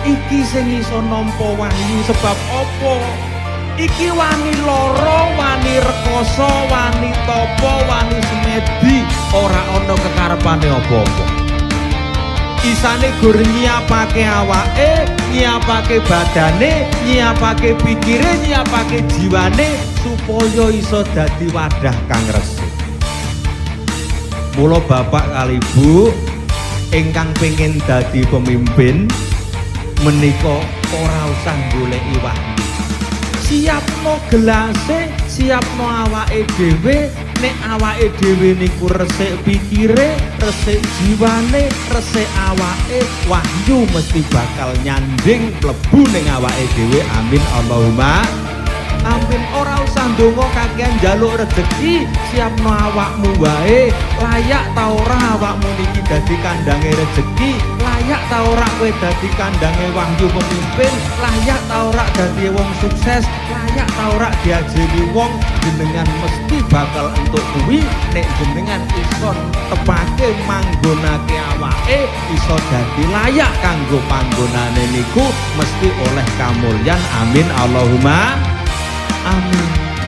Iki sing iso nampa wahyu sebab apa? Iki wani lara, wani rekoso, wani tapa, wani semedi, ora ana kekarepane apa-apa. Isane gur nyiapake awake, nyiapake badane, nyiapake pikire, nyiapake jiwane supaya iso dadi wadah kang resik. Mula bapak kalih ibu ingkang pengen dadi pemimpin menika ora usah goleki wahyu. Siapno gelase, siapno awake dhewe, nek awake dhewe niku resik pikire, resik jiwane, resik awake, wahyu mesti bakal nyanding mlebu ning awake dhewe. Amin Allahumma amin. Ora usah ndonga kakean njaluk rejeki, siapno awakmu wae, layak ta ora awakmu niki dadi kandange rejeki, layak ta ora kowe dadi kandange wahyu pemimpin, layak ta ora dadi wong sukses, layak ta ora diajeni wong, jenengan mesti bakal entuk kuwi nek jenengan iso tepake manggonake awake, iso dadi layak kanggo panggonane niku mesti oleh kamulyan. Amin Allahumma amin.